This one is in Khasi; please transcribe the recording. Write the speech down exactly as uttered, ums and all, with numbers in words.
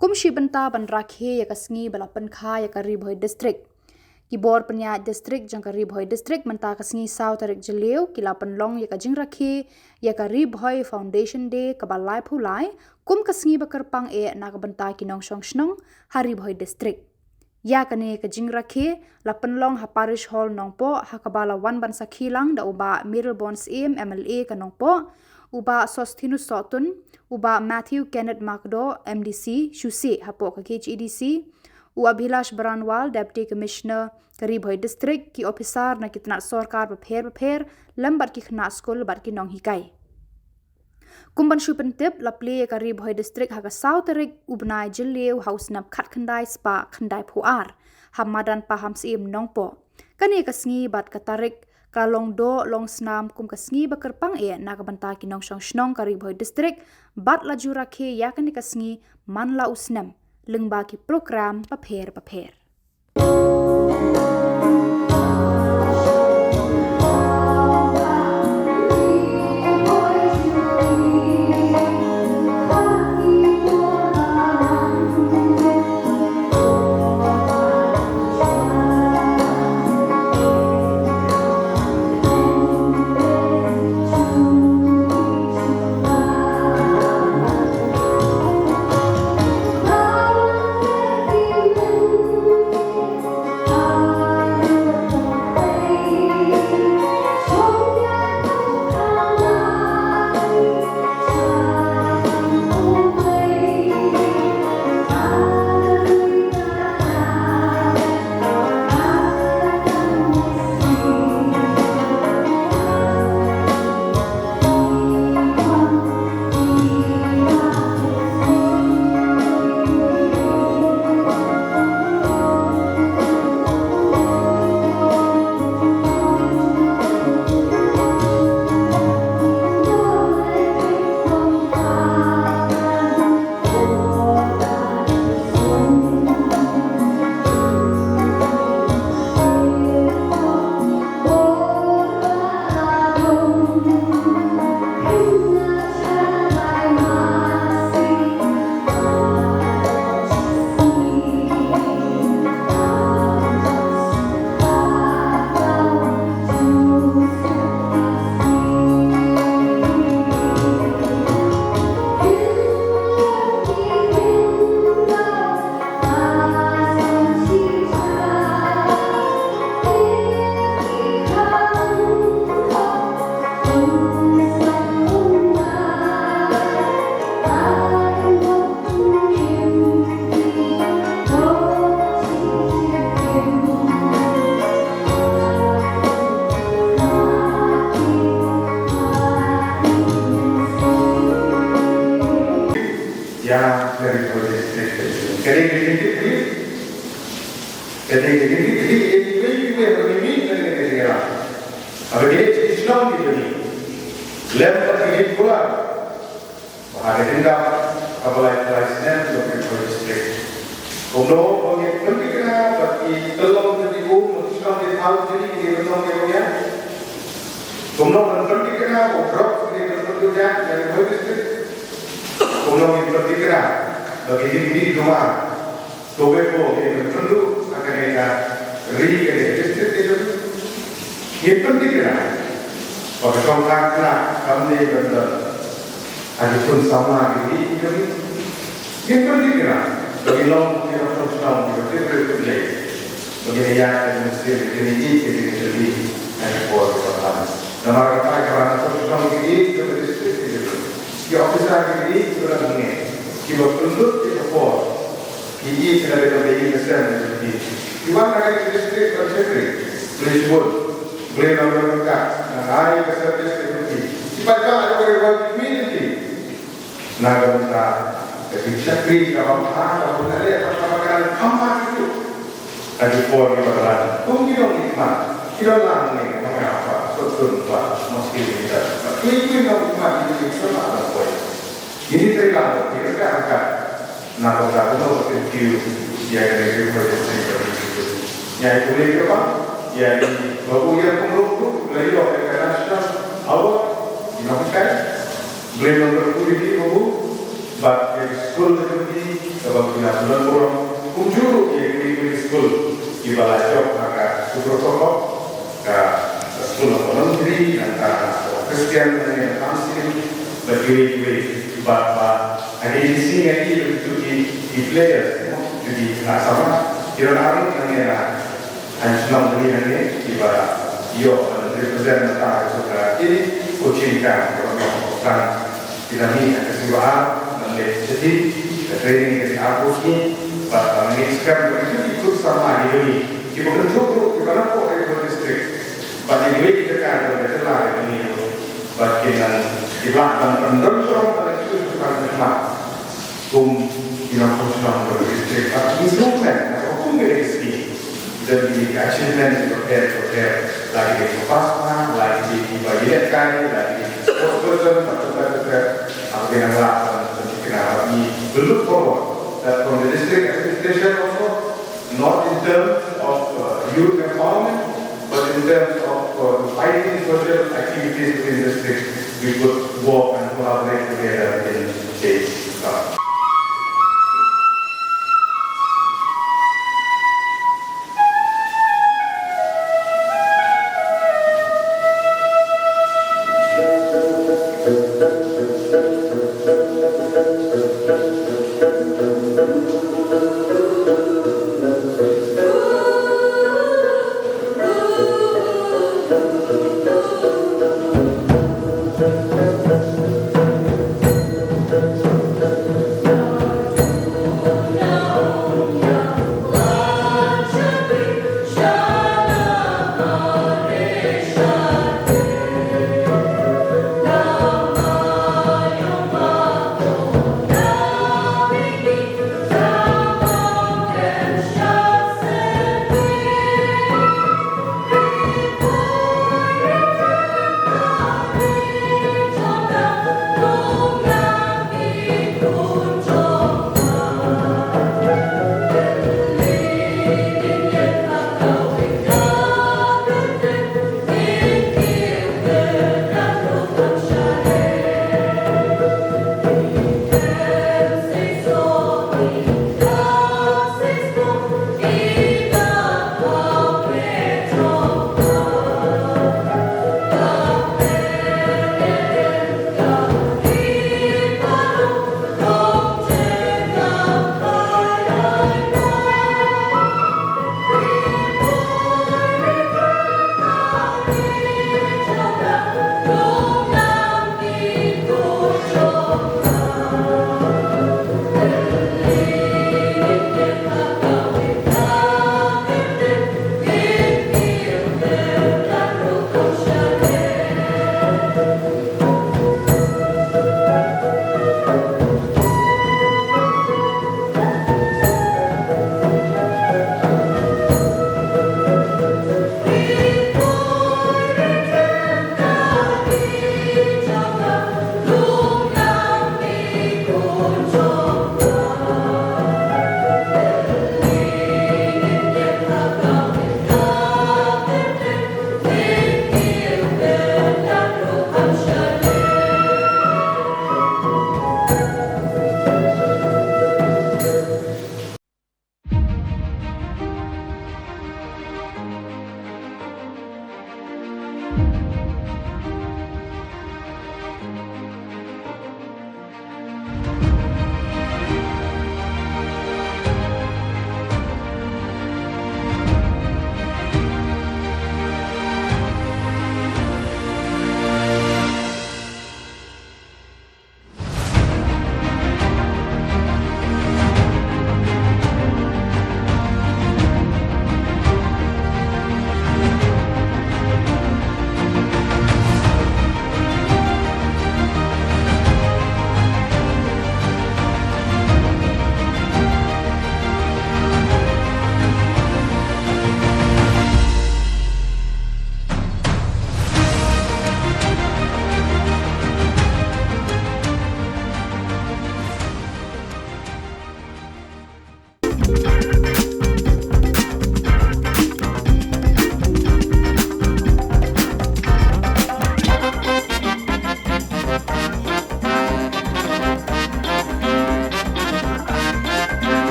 Kum shi bynta ban rakhe ïa ka sngi ba la pynkha ïa ka Ri Bhoi District, ki bor pynïaid district jong ka Ri Bhoi District mynta ka sngi saw tarik Jylliew ki la pynlong ïa ka jingrakhe ïa ka Ri Bhoi Foundation Day kaba laiphew lai kum ka sngi ba kyrpang eh na ka bynta ki nongshong shnong ha Ri Bhoi District. Ïa kane ka jingrakhe la pynlong ha Parish Hall Nongpoh, ha kaba la wan ban sakhi lang da u Bah Mayralborn Syiem, M L A ka Nongpoh, u Bah Sosthenes Sohtun, u Bah Matthew Kenneth Makdoh, M D C, Shusi hapoh ka K H A D C, u Abhilash Baranwal, Deputy Commissioner ka Ri Bhoi District, ki ophisar na ki tnat sorkar bapher bapher, lem bad ki khynnah skul bad ki nonghikai. Kum ban shu pyntip, la plie ïa ka Ri Bhoi District ha ka saw tarik u bnai Jylliew ha u snem khatkhyndai spah khyndaiphew ar, ha madan Pahamsyiem Nongpoh. Kane ka sngi bad ka tarik ka la long doh long snam kum ka sngi ba kyrpang eh na ka bynta ki nongshong shnong ka Ri Bhoi District, bad la ju rakhe ïa kane ka sngi man la u snem lyngba ki program bapher bapher. Ïa ka Ri Bhoi District. Ka dei ka jingkitkhlieh. Ka dei ka jingkitkhlieh ïa kiwei kiwei ba ki mih na kane ka jingïalang. Haba ki leit sha ki shnong kiba mih, lem bad ki leit kular ba ha ka jingdap kaba laiphew lai snem jong ka Ri Bhoi District, kumno ba ngin pynthikna ba ki tyllong jong ki um, ba ki shnong ki thaw jong ki, ki dei ban long kiba biang? Kumno ban pynthikna ba u drugs ki dei ban pynduh ïa ka Ri Bhoi District? Kumno ngin pynthikna ba ki jingdih jumai, tobacco, ki dei ban pynduh ha kane ka ri, kane ka district ka jong ngi? Ngin pynthikna ba ka shongthait khynnah kam dei ban don ha ki khun samla kiba ïeit jong ngi? Ngin pynthikna ba ngin long ki nongshong shnong kiba tip riewtip lei, ba ngin ïaid ka mynsiem ka jingïeit ka jingïeit ha ki por kiba la wan? Namar kata, ki nongshong shnong kiba ïeit jong ka district ka jong ngi, ki ophisar kiba ïeit kiba la hangne, kiba pynlut ïa ka por, ki ïeit na ka jingïeit ka sem ka jong ki. Ki wan na ka district ban shakri, Blei shibun, Blei long ryngkat, nang ai ka service ka jong ki. Ki paidbah jong ka ri Ri Bhoi ki kyrmen ïa ki na ka bynta ka jingshakri kaba bha, kaba bha, kaba bha, kaba bha, kaba bha. Ha ki por kiba la wan, kum ki nongmihkhmat, ki don lang hangne, ma nga pat, Sohtun pat, Mawsing pat, kiwei kiwei ki nongmihkhmat, ki nongmihkhmat, ki nongmihkhmat. Ngin ïa trei lang, ngin ïa ryngkat ryngkat. Na ka bynta kumno ban kyntiew ïa kane ka Ri Bhoi District. Ngi ai khublei kyrpang ïa i Babu Ïar Pynroi ruh, la ïoh ïa ka National Award, i nonghikai. Khublei ban kyrkhu ïa i Babu. Bad ïa ki skul jong ngi kaba ki la pynlong burom, kumjuh ruh ïa kiwei kiwei ki skul kiba la jop ha ka Super Kokop, ka skul of Voluntary, nangta Christian Muslim, bad kiwei kiwei, bad ba ha ki sngi ngi ïohi ba ki players, ki na sama ki don arngut na ngi na Hynrei shnong Bri hangne kiba ïoh ban represent mynta ka jong ka coaching camp kaba ïoh ban sdang. Ki la mih ha ka sngi ba ar ban leit sha ki, ka training ka dei arphew sngi. Bad ba ngi skhem ba kito ki coach samla kiba mih kiba kynthup ruh kiba napoh ha ka district. Bad ïa kiwei ki jaka kiba jylla kiba mih ruh bad kin nang, ki lah ban pyndonkam ban shu shu ban shu. Kum ki nongshong shnong jong ka district, bad ngi sngewkmen na ka kum ka dei ka scheme. Don ki achievement kiba pher kiba pher, la ki dei kiba pass mark, la ki dei kiba ïalehkai, la ki dei ki sports person, bad kumta kumta. Haba ki nang lah ban pynthikna, bad ngi, we look forward that from the district administration also, not in terms of, uh, youth empowerment, but in terms of, uh, providing social activities within district, we could work and collaborate together in days to come.